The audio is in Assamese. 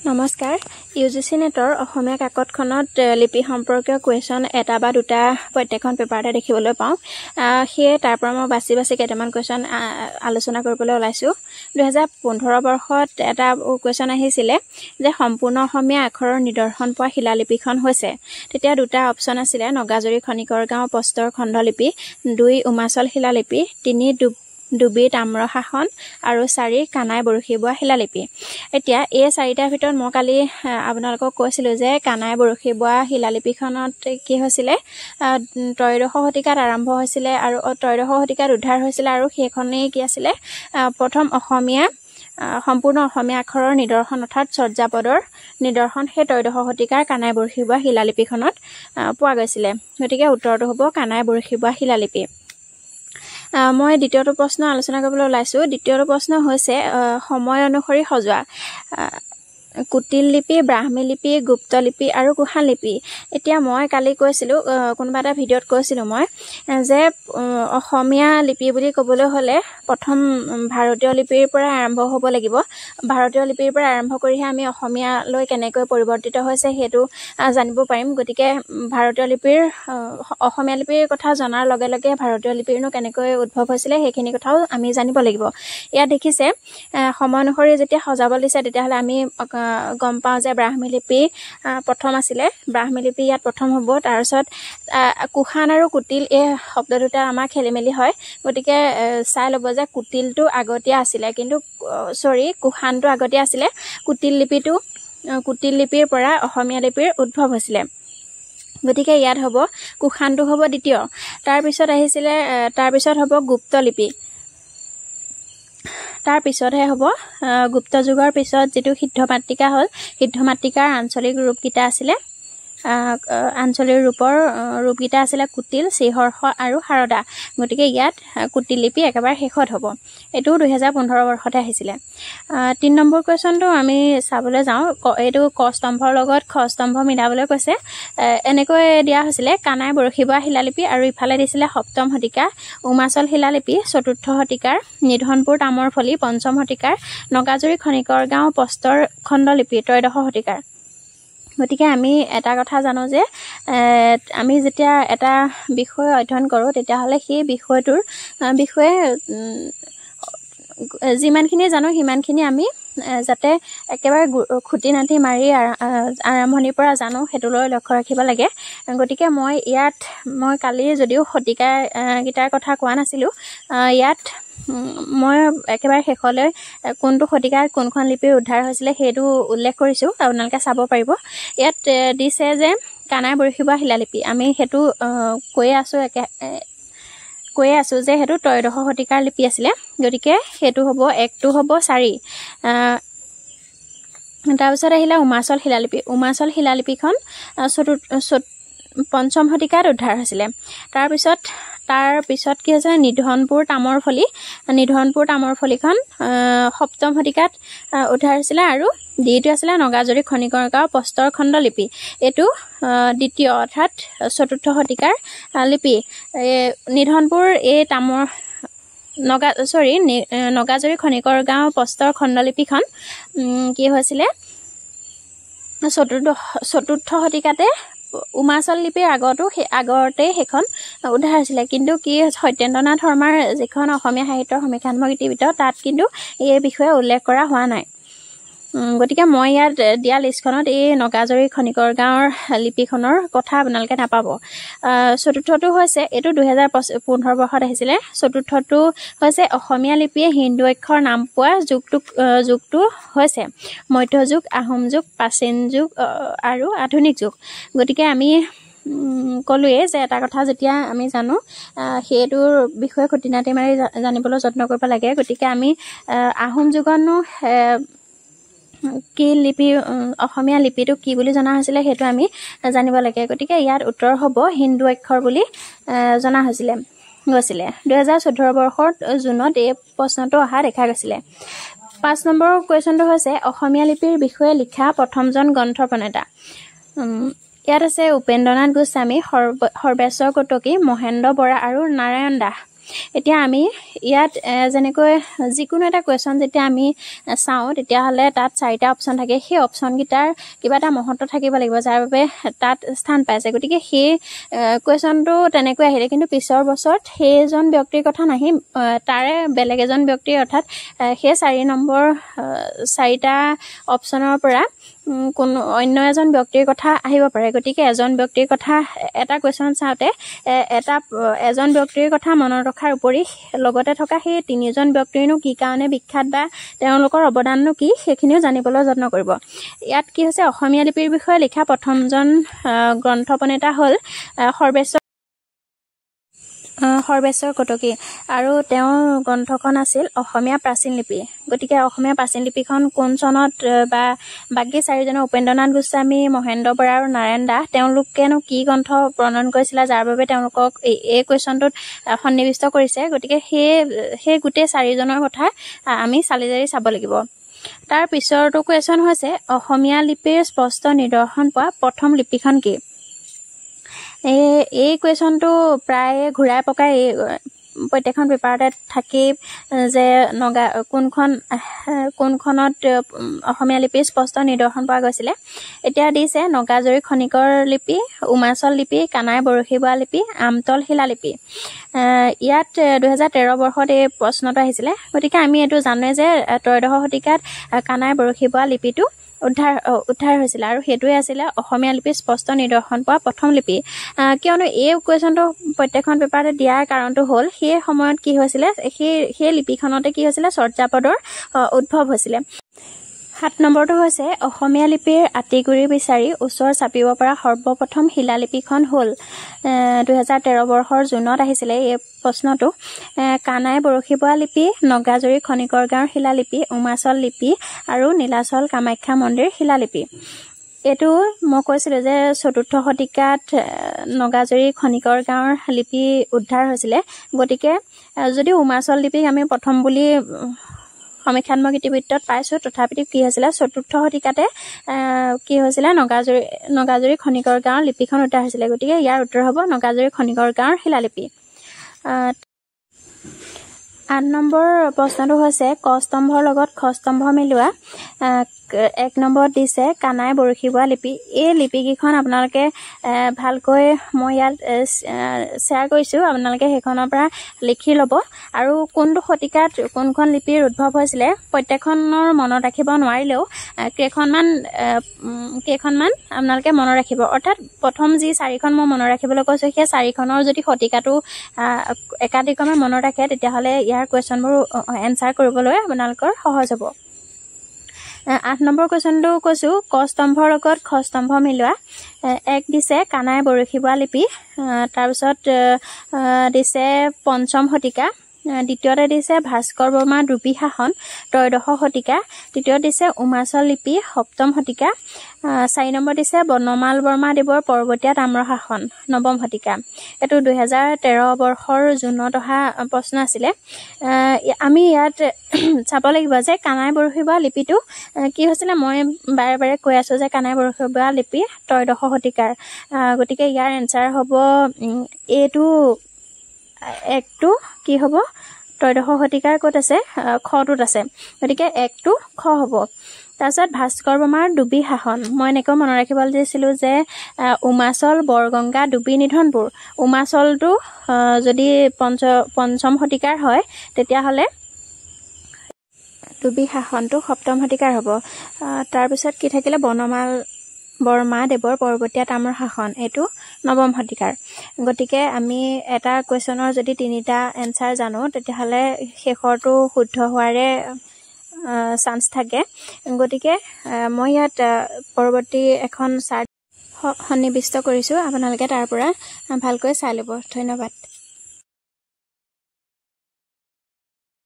নমস্কাৰ, ইউ জি চি নেটৰ অসমীয়া কাকতখনত লিপি সম্পৰ্কীয় কুৱেশ্যন এটা বা দুটা প্ৰত্যেকখন পেপাৰতে দেখিবলৈ পাওঁ। সেয়ে তাৰ পৰা মই বাছি বাছি কেইটামান কুৱেশ্যন আলোচনা কৰিবলৈ ওলাইছোঁ। 2015 বৰ্ষত এটা কুৱেশ্যন আহিছিলে যে সম্পূৰ্ণ অসমীয়া আখৰৰ নিদৰ্শন পোৱা শিলালিপিখন হৈছে। তেতিয়া দুটা অপশ্যন আছিলে, নগাজৰি খনিকৰ গাঁও প্ৰস্তৰ খণ্ডলিপি, 2 উমাচল শিলালিপি, 3 ডুবি তাম্ৰশাসন আৰু 4 কানাই বৰশী বোৱা শিলালিপি। এতিয়া এই চাৰিটাৰ ভিতৰত মই কালি আপোনালোকক কৈছিলোঁ যে কানাই বৰশী বোৱা শিলালিপিখনত কি হৈছিলে, ত্ৰয়োদশ শতিকাত আৰম্ভ হৈছিলে আৰু ত্ৰয়োদশ শতিকাত উদ্ধাৰ হৈছিলে আৰু সেইখনেই কি আছিলে, প্ৰথম অসমীয়া সম্পূৰ্ণ অসমীয়া আখৰৰ নিদৰ্শন অৰ্থাৎ চৰ্যাপদৰ নিদৰ্শন সেই ত্ৰয়োদশ শতিকাৰ কানাই বৰশী বোৱা শিলালিপিখনত পোৱা গৈছিলে। গতিকে উত্তৰটো হ'ব কানাই বৰশী বোৱা শিলালিপি। মই দ্বিতীয়টো প্ৰশ্ন আলোচনা কৰিবলৈ ওলাইছোঁ। দ্বিতীয়টো প্ৰশ্ন হৈছে সময় অনুসৰি সজোৱা কুটিল লিপি, ব্ৰাহ্মী লিপি, গুপ্ত লিপি আৰু কুষাণ লিপি। এতিয়া মই কালি কৈছিলোঁ, কোনোবা এটা ভিডিঅ'ত কৈছিলোঁ মই যে অসমীয়া লিপি বুলি ক'বলৈ হ'লে প্ৰথম ভাৰতীয় লিপিৰ পৰা আৰম্ভ হ'ব লাগিব। ভাৰতীয় লিপিৰ পৰা আৰম্ভ কৰিহে আমি অসমীয়ালৈ কেনেকৈ পৰিৱৰ্তিত হৈছে সেইটো জানিব পাৰিম। গতিকে ভাৰতীয় লিপিৰ অসমীয়া লিপিৰ কথা জনাৰ লগে লগে ভাৰতীয় লিপিৰনো কেনেকৈ উদ্ভৱ হৈছিলে সেইখিনি কথাও আমি জানিব লাগিব। ইয়াত দেখিছে সময় অনুসৰি যেতিয়া সজাব দিছে তেতিয়াহ'লে আমি গম পাওঁ যে ব্ৰাহ্মী লিপি প্ৰথম আছিলে, ব্ৰাহ্মী লিপি ইয়াত প্ৰথম হ'ব। তাৰপিছত কুষাণ আৰু কুটিল এই শব্দ দুটা আমাৰ খেলি মেলি হয়, গতিকে চাই ল'ব যে কুটিলটো আগতীয়া আছিলে, কিন্তু চৰি কুষাণটো আগতীয়া আছিলে। কুটিল লিপিটো কুটিল লিপিৰ পৰা অসমীয়া লিপিৰ উদ্ভৱ হৈছিলে, গতিকে ইয়াত হ'ব কুষাণটো হ'ব দ্বিতীয়। তাৰপিছত আহিছিলে, তাৰপিছত হ'ব গুপ্ত লিপি, তাৰ পিছতহে হ'ব গুপ্ত যুগৰ পিছত যিটো সিদ্ধ মাতৃকা হ'ল, সিদ্ধ মাতৃকাৰ আঞ্চলিক ৰূপকেইটা আছিলে, আঞ্চলিক ৰূপৰ ৰূপকেইটা আছিলে কুটিল, শ্ৰীহৰ্ষ আৰু সাৰদা। গতিকে ইয়াত কুটিল লিপি একেবাৰে শেষত হ'ব। এইটো 2015 বৰ্ষতে আহিছিলে। 3 নম্বৰ কুৱেশ্যনটো আমি চাবলৈ যাওঁ। এইটো ক স্তম্ভৰ লগত খ স্তম্ভ মিলাবলৈ কৈছে। এনেকৈ দিয়া হৈছিলে কানাই বৰশী বোৱা শিলালিপি আৰু ইফালে দিছিলে সপ্তম শতিকা উমাচল শিলালিপি, চতুৰ্থ শতিকাৰ নিধনপুৰ তামৰ ফলি, পঞ্চম শতিকাৰ নগাজৰি খনিকৰ গাঁও প্ৰস্তৰ খণ্ডলিপি, ত্ৰয়োদশ শতিকাৰ। গতিকে আমি এটা কথা জানো যে আমি যেতিয়া এটা বিষয় অধ্যয়ন কৰোঁ তেতিয়াহ'লে সেই বিষয়টোৰ বিষয়ে যিমানখিনি জানো সিমানখিনি আমি যাতে একেবাৰে খুটি নাটি মাৰি আৰম্ভণিৰ পৰা জানো সেইটোলৈ লক্ষ্য ৰাখিব লাগে। গতিকে মই ইয়াত মই কালি যদিও শতিকাকেইটাৰ কথা কোৱা নাছিলোঁ, ইয়াত মই একেবাৰে শেষলৈ কোনটো শতিকাত কোনখন লিপিৰ উদ্ধাৰ হৈছিলে সেইটো উল্লেখ কৰিছোঁ, আপোনালোকে চাব পাৰিব। ইয়াত দিছে যে কানাই বৰশী বোৱা শিলালিপি, আমি সেইটো কৈয়ে আছোঁ, কৈয়ে আছোঁ যে সেইটো ত্ৰয়োদশ শতিকাৰ লিপি আছিলে। গতিকে সেইটো হ'ব একটো হ'ব 4। তাৰপিছত আহিলে উমাচল শিলালিপি। উমাচল শিলালিপিখন পঞ্চম শতিকাত উদ্ধাৰ হৈছিলে। তাৰপিছত কি হৈছে, নিধনপুৰ তামৰ ফলি, নিধনপুৰ তামৰ ফলিখন সপ্তম শতিকাত উদ্ধাৰ হৈছিলে। আৰু দ্বিতীয় আছিলে নগাজৰি খনিকৰ গাঁও প্ৰস্তৰ খণ্ডলিপি, এইটো দ্বিতীয় অৰ্থাৎ চতুৰ্থ শতিকাৰ লিপি। নিধনপুৰ এই তামৰ নগাজৰি খনিকৰ গাঁও প্ৰস্তৰ খণ্ডলিপিখন কি হৈছিলে, চতুৰ্থ শতিকাতে উমাচল লিপিৰ আগতো আগতেই সেইখন উদ্ধাৰ হৈছিলে। কিন্তু কি সত্যেন্দ্ৰনাথ শৰ্মাৰ যিখন অসমীয়া সাহিত্যৰ সমীক্ষাত্মক ইতিবৃত্ত তাত কিন্তু এই বিষয়ে উল্লেখ কৰা হোৱা নাই। গতিকে মই ইয়াত দিয়া লিষ্টখনত এই নগাজৰি খনিকৰ গাঁৱৰ লিপিখনৰ কথা আপোনালোকে নাপাব। চতুৰ্থটো হৈছে, এইটো 2015 বৰ্ষত আহিছিলে। চতুৰ্থটো হৈছে অসমীয়া লিপিয়ে হিন্দু অক্ষৰ নাম পোৱা যুগটো হৈছে মধ্যযুগ, আহোম যুগ, প্ৰাচীন যুগ আৰু আধুনিক যুগ। গতিকে আমি ক'লোৱেই যে এটা কথা যেতিয়া আমি জানো সেইটোৰ বিষয়ে খুটি নাটি মাৰি জানিবলৈ যত্ন কৰিব লাগে। গতিকে আমি আহোম যুগতনো কি লিপি, অসমীয়া লিপিটো কি বুলি জনা হৈছিলে সেইটো আমি জানিব লাগে। গতিকে ইয়াত উত্তৰ হ'ব হিন্দু অক্ষৰ বুলি জনা হৈছিলে গৈছিলে। 2014 বৰ্ষত জুনত এই প্ৰশ্নটো অহা দেখা গৈছিলে। 5 নম্বৰ কুৱেশ্যনটো হৈছে অসমীয়া লিপিৰ বিষয়ে লিখা প্ৰথমজন গ্ৰন্থ প্ৰণেতা। ইয়াত আছে উপেন্দ্ৰনাথ গোস্বামী, সৰ্বেশ্বৰ কটকী, মহেন্দ্ৰ বৰা আৰু নাৰায়ণ দাস। এতিয়া আমি ইয়াত যেনেকৈ যিকোনো এটা কুৱেশ্যন যেতিয়া আমি চাওঁ তেতিয়াহ'লে তাত চাৰিটা অপশ্যন থাকে, সেই অপশ্যনকেইটাৰ কিবা এটা মহত্ব থাকিব লাগিব যাৰ বাবে তাত স্থান পাইছে। গতিকে সেই কুৱেশ্যনটো তেনেকৈ আহিলে, কিন্তু পিছৰ বছৰত সেইজন ব্যক্তিৰ কথা নাহি তাৰে বেলেগ এজন ব্যক্তিৰ, অৰ্থাৎ সেই 4 নম্বৰ চাৰিটা অপশ্যনৰ পৰা কোনো অন্য এজন ব্যক্তিৰ কথা আহিব পাৰে। গতিকে এজন ব্যক্তিৰ কথা এটা কুৱেশ্যন চাওঁতে এজন ব্যক্তিৰ কথা মনত ৰখাৰ উপৰি লগতে থকা সেই তিনিজন ব্যক্তিৰনো কি কাৰণে বিখ্যাত বা তেওঁলোকৰ অৱদাননো কি সেইখিনিও জানিবলৈ যত্ন কৰিব। ইয়াত কি হৈছে, অসমীয়া লিপিৰ বিষয়ে লিখা প্ৰথমজন গ্ৰন্থ প্ৰণেতা হ'ল সৰ্বেশ্বৰ কটকী আৰু তেওঁৰ গ্ৰন্থখন আছিল অসমীয়া প্ৰাচীন লিপি। গতিকে অসমীয়া প্ৰাচীন লিপিখন কোন চনত বা বাকী চাৰিজনৰ উপেন্দ্ৰনাথ গোস্বামী, মহেন্দ্ৰ বৰা আৰু নাৰায়ণ দাস তেওঁলোকেনো কি গ্ৰন্থ প্ৰণয়ন কৰিছিলে যাৰ বাবে তেওঁলোকক এই কুৱেশ্যনটোত সন্নিৱিষ্ট কৰিছে। গতিকে সেই গোটেই চাৰিজনৰ কথা আমি চালি জাৰি চাব লাগিব। তাৰ পিছৰটো কুৱেশ্যন হৈছে অসমীয়া লিপিৰ স্পষ্ট নিদৰ্শন পোৱা প্ৰথম লিপিখন কি। এই কুৱেশ্যনটো প্ৰায়ে ঘূৰাই পকাই প্ৰত্যেকখন পেপাৰতে থাকেই যে নগা কোনখনত অসমীয়া লিপিৰ স্পষ্ট নিদৰ্শন পোৱা গৈছিলে। এতিয়া দিছে নগাজৰি খনিকৰ লিপি, উমাচল লিপি, কানাই বৰশী বোৱা লিপি, আমতল শিলালিপি। ইয়াত 2013 বৰ্ষত এই প্ৰশ্নটো আহিছিলে। গতিকে আমি এইটো জানোৱে যে ত্ৰয়োদশ শতিকাত কানাই বৰশী বোৱা লিপিটো উদ্ধাৰ হৈছিলে আৰু সেইটোৱে আছিলে অসমীয়া লিপিৰ স্পষ্ট নিদৰ্শন পোৱা প্ৰথম লিপি। কিয়নো এই কুৱেশ্যনটো প্ৰত্যেকখন পেপাৰতে দিয়াৰ কাৰণটো হ'ল সেই সময়ত কি হৈছিলে, সেই লিপিখনতে কি হৈছিলে, চৰ্যাপদৰ উদ্ভৱ হৈছিলে। 7 নম্বৰটো হৈছে অসমীয়া লিপিৰ আঁতিগুৰি বিচাৰি ওচৰ চাপিব পৰা সৰ্বপ্ৰথম শিলালিপিখন হ'ল। 2013 বৰ্ষৰ জুনত আহিছিলে এই প্ৰশ্নটো। কানাই বৰশী বোৱা লিপি, নগাজৰি খনিকৰ গাঁৱৰ শিলালিপি, উমাচল লিপি আৰু নীলাচল কামাখ্যা মন্দিৰ শিলালিপি। এইটো মই কৈছিলোঁ যে চতুৰ্থ শতিকাত নগাজৰি খনিকৰ গাঁৱৰ লিপি উদ্ধাৰ হৈছিলে। গতিকে যদি উমাচল লিপিক আমি প্ৰথম বুলি সমীক্ষাত্মক ইতিবৃত্তত পাইছোঁ, তথাপিতো কি হৈছিলে চতুৰ্থ শতিকাতে কি হৈছিলে নগাজৰি খনিকৰ গাঁৱৰ লিপিখন উদ্ধাৰ হৈছিলে। গতিকে ইয়াৰ উত্তৰ হ'ব নগাজৰি খনিকৰ গাঁৱৰ শিলালিপি। 8 নম্বৰ প্ৰশ্নটো হৈছে ক স্তম্ভৰ লগত খ স্তম্ভ মিলোৱা। 1 নম্বৰত দিছে কানাই বৰশী বোৱা লিপি। এই লিপিকেইখন আপোনালোকে ভালকৈ মই ইয়াত শ্বেয়াৰ কৰিছোঁ, আপোনালোকে সেইখনৰ পৰা লিখি ল'ব। আৰু কোনটো শতিকাত কোনখন লিপিৰ উদ্ভৱ হৈছিলে প্ৰত্যেকখনৰ মনত ৰাখিব নোৱাৰিলেও কেইখনমান আপোনালোকে মনত ৰাখিব। অৰ্থাৎ প্ৰথম যি চাৰিখন মই মনত ৰাখিবলৈ কৈছোঁ সেই চাৰিখনৰ যদি শতিকাটো একাদিক্ৰমে মনত ৰাখে তেতিয়াহ'লে ইয়াৰ কুৱেশ্যনবোৰ এনচাৰ কৰিবলৈ আপোনালোকৰ সহজ হ'ব। 8 নম্বৰ কুৱেশ্যনটো কৈছোঁ ক স্তম্ভৰ লগত খ স্তম্ভ মিলোৱা। 1 দিছে কানাই বৰশী বোৱা লিপি, তাৰপিছত দিছে পঞ্চম শতিকা, দ্বিতীয়তে দিছে ভাস্কৰ বৰ্মা দুৰ্বি শাসন ত্ৰয়োদশ শতিকা, তৃতীয়ত দিছে উমাচল লিপি সপ্তম শতিকা, 4 নম্বৰ দিছে বনমাল বৰ্মা দেৱৰ পৰ্বতীয়া তাম্ৰ শাসন নৱম শতিকা। এইটো 2013 বৰ্ষৰ জুনত অহা প্ৰশ্ন আছিলে। আমি ইয়াত চাব লাগিব যে কানাই বৰশী বোৱা লিপিটো কি হৈছিলে, মই বাৰে বাৰে কৈ আছোঁ যে কানাই বৰশী বোৱা লিপি ত্ৰয়োদশ শতিকাৰ। গতিকে ইয়াৰ এনচাৰ হ'ব এইটো একটো কি হ'ব, ত্ৰয়োদশ শতিকাৰ ক'ত আছে, খটোত আছে, গতিকে একটো খ হ'ব। তাৰপিছত ভাস্কৰ বৰ্মাৰ ডুবি শাসন, মই এনেকৈ মনত ৰাখিবলৈ দিছিলোঁ যে উমাচল বৰগংগা ডুবি নিধনপুৰ, উমাচলটো যদি পঞ্চম শতিকাৰ হয় তেতিয়াহ'লে ডুবি শাসনটো সপ্তম শতিকাৰ হ'ব। তাৰপিছত কি থাকিলে, বনমাল বৰ্মা দেৱৰ পৰ্বতীয়া তাম্ৰ শাসন, এইটো নৱম শতিকাৰ। গতিকে আমি এটা কুৱেশ্যনৰ যদি তিনিটা এনচাৰ জানো তেতিয়াহ'লে শেষৰটো শুদ্ধ হোৱাৰে চান্স থাকে। গতিকে মই ইয়াত পৰৱৰ্তী এখন চাৰ্ট সন্নিৱিষ্ট কৰিছোঁ, আপোনালোকে তাৰ পৰা ভালকৈ চাই ল'ব। ধন্যবাদ।